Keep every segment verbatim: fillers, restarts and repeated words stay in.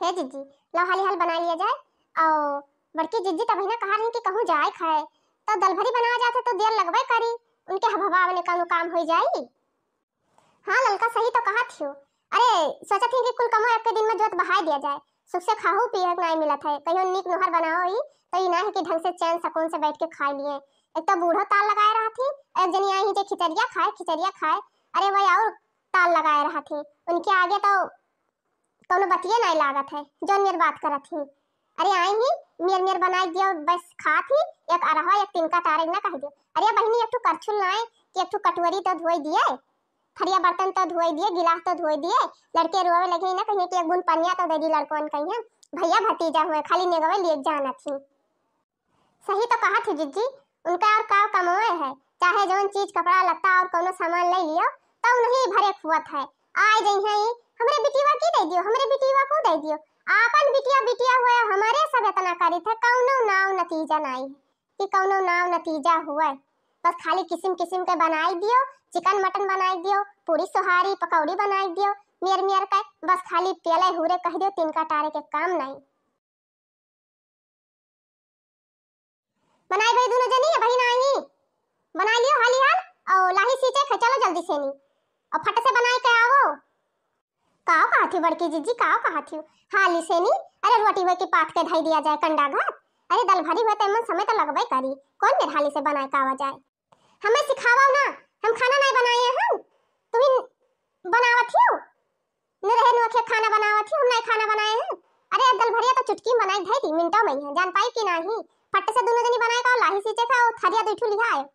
हे जिज्जी, लो हाली हाल बनाइ लिया जाए। और बड़की जिज्जी तब ही ना कहा रही कि कहूँ जाए खाए, तो दलभरी बनावा जात है तो देर लगबे करी, उनके हबहबावे में कौनो काम होइ जाई। हाँ ललका, सही तो कहत हियो। अरे, सोचत ही कि कुल कमो एक के दिन में जोत बहाइ दिया जाए, सुख से खाहू पिए के नाई मिलत है। कहियो नीक नोहर बनाओ ई, तो ई ना है कि ढंग से चैन सकून से बैठ के खाइ लिए। एक तो बूढ़ो ताल लगाए रहत ही, एक जनी आई ही जे खिचड़िया खाए, खिचड़िया खाए। अरे वही और ताल लगाए रहत ही, उनके आगे तो कौनो बतिये नाई लागत है, जौन मेर बात करत ही। अरे आई ही, मेर मेर बनाइ दियो, बस खात ही, एक अरहवा, एक तिनका टारे ना कह दियो। अरे बहिनी, एक ठो करछुल नाई कि एक ठो कटोरी तो धोइ दिए, थरिया बर्तन तो धोइ दिए, गिलास तो धोइ दिए, लड़के रोवे लगे ना कहिए कि एक बूंद पनिया तो दे दी लड़कन कहिए, भैया भतीजा हुए खाली नेगवे लिए जानत ही। सही तो कहत ही जिज्जी, उनका और का कमवे है, चाहे जौन चीज कपड़ा लत्ता और कौनो सामान ले लियो, तो नहीं भरे खुअत है। आए जइहे ई, "हमरे बिटिया की दे दियो, हमरे बिटिया को दे दियो।" आपन बिटिया बिटिया हुए, हमरे सब इतना करित है, कौनो नाव नतीजा नाई है कि कौनो नाव नतीजा हुए। बस खाली किसिम किसिम के बनाइ दियो, चिकन मटन बनाइ दियो, पूरी सोहारी पकौड़ी बनाइ दियो, मेर मेर के, बस खाली पेले हुरे कह दियो, तिनका टारे के काम नाई। बनाई भाई दोनों जनी, अबही नाही। बनाई लियो हाली हाल, और लाही सींचे खे, चलो जल्दी से नी। और फट से बनाई के आवो। काव कहत हियो बड़की जिज्जी, काव कहत हियो? हाली से नी, अरे रोटी हुए की पाथ के धई दिया जाए कंडा घात। अरे दलभरी हुए तो एमन समय तो लगबे करी, कौन मेर हाली से बनाए के आवा जाए? हमें सिखावा ना, हम खाना नहीं बनाए हैं, तुम ही बनावत हियो। न रहे नुअखे खाना बनावत ही, हम नाई खाना बनाए हैं। अरे, दलभरिया तो चुटकी में बनाई धई दी, मिनटों में ही है, जान पाई कि नाही। फट से दोनों जनी बनाए का, लाही सींचे का, और थरिया दुई ठू लिहा आयो।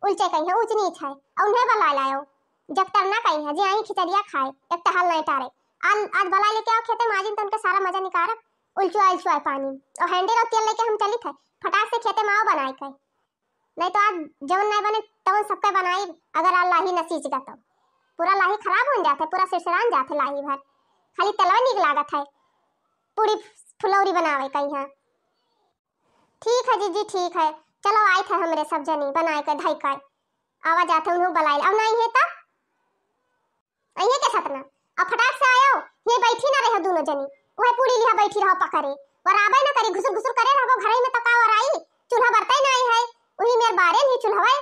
उलचे कहीं है, ऊंच नीच है, और उन्हें बला लायो। जगतरना कहीं है, जे आई खिचड़िया खाए, एक टहल नाई टारे। आज, आज बला लेके आओ खेते माजिन, तो उनके सारा मजा निकारब। उलचुआ, उलचुआ पानी, और हैंडल और तेल लेके हम चलित है, फटाक से खेते में आओ बनाए के। नहीं तो आज जवन नहीं बने तवन सबके बनाई, अगर आज लाही न सींच गा तो। पूरा लाही खराब हो जात है, पूरा सिरसिरान जात है लाही भर। खाली तेलवे नीक लागत है पूरी फुलौरी बनावे का यहाँ। ठीक है जिज्जी, ठीक है, चलो आइत है हमरे सब जनी बनाए के धई के। आवा जात है उन्हों बलाइल, अब नहीं है तब अइहे के सतना। अब फटाक से आयो, ये बैठी ना रहो दोनों जनी। वह पूरी लिहा बैठी रहो पकड़े। वर आबे ना करी, घुसुर घुसुर करे रहो घरई में, तो का वर आई? चूल्हा बरतई ना आई है, वही मेर बारे नहीं चूल्हवे।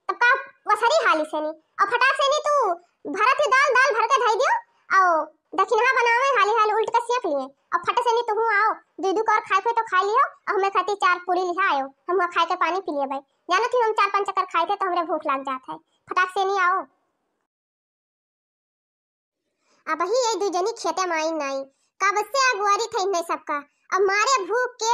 तब का वसरी हाली से नी। अब फटाक से नी तू भरत ही दाल, दाल भर के धई दियो। आओ, दखिनहा बनावे हाली हाली उल्ट के सेंक लिए। अब फट से नी तू आओ, दू दू कर खाए पे तो खा लियो, और हमें खातिर चार पूरी लिहा आयो, हम वहाँ खाए के पानी पी लेबे। जानत ही हम चार पाँच चक्कर खाए थे तो हमरे भूख लाग जात है। फटाक से नी आओ। अबही ये दू जनी खेते में आई नाई, कब से अगुआरी थे इन्हें सबका। अब मारे भूख के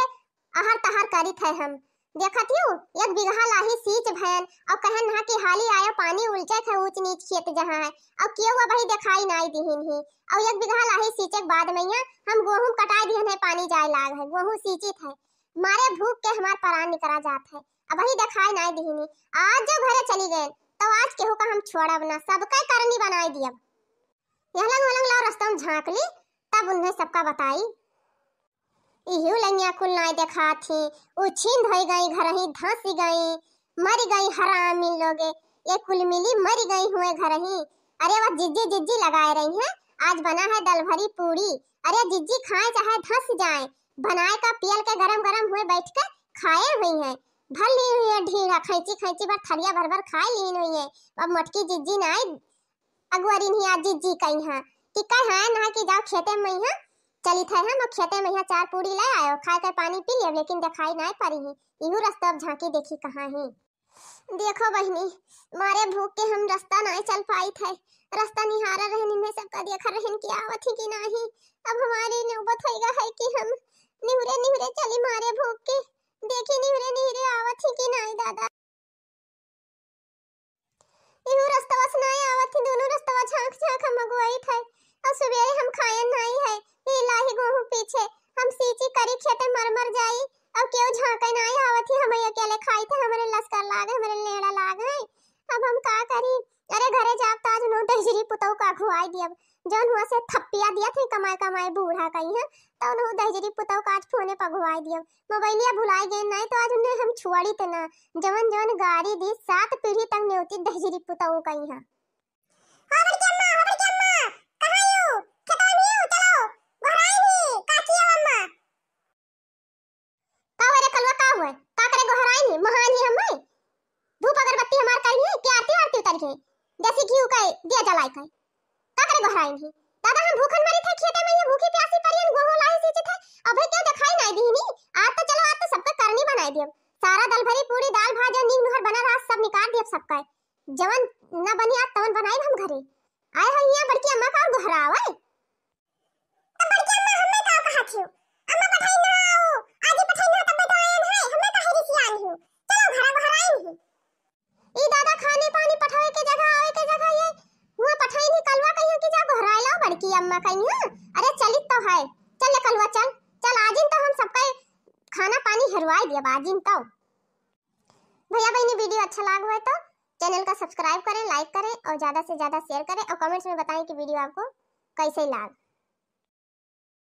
अहर तहर करी थे हम। देखत हियो, एक बिगहा लाही सींच भयन, और कहन हा कि हाली आयो पानी उलचे थे ऊंच नीच खेत जहाँ है, और केहू अबही देखाई नाई दिहिन ही। और एक बिगहा लाही सींचे के बाद में यहाँ हम गोहूं कटाई दिहन है, पानी जाए लाग है, गोहूं सींचित है। मारे भूख के हमार परान निकरा जात है, अबही देखाई नाई दिहिनी। आज जो घरे चली गए, तो आज केहू का हम छोड़ब ना, सबके करनी बनाई दियब। यहलंग वलंग लाओ रस्ता में झांक ली, तब उन्हें सबका बताई। इहू लंगिया कुल नाई देखात ही, उछिंद होई गई, घर ही धंस गई, मर गई हरामी लोगे, ये कुल मिली मर गई हुए घर ही। अरे वह जिज्जी जिज्जी लगाए रही हैं, आज बना है दलभरी पूड़ी। अरे जिज्जी खाए चाहे धंस जाए, बनाए का पियल के गरम गरम हुए बैठ के खाए हुई हैं। भर ली हुई है ढीढ़ा, खैंची खैंची भर थरिया भर भर खाए लीन हुई है। अब मोटकी जिज्जी नाई अगुअरी नहीं आज जिज्जी कही हाँ कि कह हाँ ना कि जाओ खेते में हाँ चली थे हम खेते में हाँ चार पूड़ी ले आयो, खाए के पानी पी लियो, लेकिन देखाई नाई पड़ी ही। इहू रस्ता अब झांकी देखी कहाँ ही। देखो बहिनी, मारे भूख के हम रस्ता नाई चल पाई थे। रस्ता निहारा रहन, इन्हें सबका देखा रहन कि आवत ही कि नाही। अब हमारी नौबत होइगा है कि हम निहुरे निहुरे चली मारे भूख के। देखी निहुरे निहुरे आवत ही कि नाही दादा। इहू रस्तवा से नाई आवत ही, दोनों रस्तवा झांक झांक हम अगुआई थे। और सुबेरे हम खायन नाई है, ये लाही गोहूं पीछे हम सींची करी खेते मर मर जाई। अब केहू झांके नाई आवत ही, हम अकेले खाई थे, हमरे लस्कर लाग, हमरे लेड़ा लाग है। अब हम का करी? अरे घरे जाब तो आज उन्हों दहिजरी पुतौ का घुआई दियब, जौन हुआ से थप्पिया दिया थे कमाए कमाए बूढ़ा कही है, तो उन्हों दहिजरी पुतौ का आज फोने पर घुआई दियब। मोबाइलिया भुलाई गए नाई तो आज उन्हें हम छुआड़ी ते ना, जवन जवन गारी दी सात पीढ़ी तक नेवती दहिजरी पुतौ कही है। हो बड़की अम्मा, हो बड़की अम्मा, कहाँ यू? खेतवा में यू, चलो, गोहराई भी, काकी के, देसी घी के दिया जलाए के। का करे गोहराइन ही? दादा, हम भूखन मरी थे खेते में, ये भूखी प्यासी परियन गोहो लाए सींचे थे, अबे क्यों दिखाई नहीं दीनी? आज तो चलो, आज तो सबका करनी बनाई दियब। सारा दल भरी पूरी दाल भात जो नीक नुहर बना रहा, सब निकाल दियब सबका। जवन ना बनी आज तवन बनाई हम घरे। आए हो यहाँ बड़की अम्मा का और गोहरावे। तो बड़की अम्मा हमें का कहा थियो? अम्मा पठाई ना आओ, आजी पठाई ना तब तो आयन है, हमें काहे रिसियान हो? चलो घरा गोहराइन ही। ई दादा, खाने पानी पठावे के जगह, आवे के जगह ये हुआ पठाई नहीं, कलवा कहियो कि जा गोहराए लाओ बड़की अम्मा कहियो। अरे चलित तो है, चल ले कलवा, चल चल, आजिन तो हम सबका खाना पानी हेरवाए दियब आजिन तो। भैया बहनी, वीडियो अच्छा लाग हुआ तो चैनल का सब्सक्राइब करें, लाइक करें और ज़्यादा से ज़्यादा शेयर करें और कमेंट्स में बताएं कि वीडियो आपको कैसे लाग।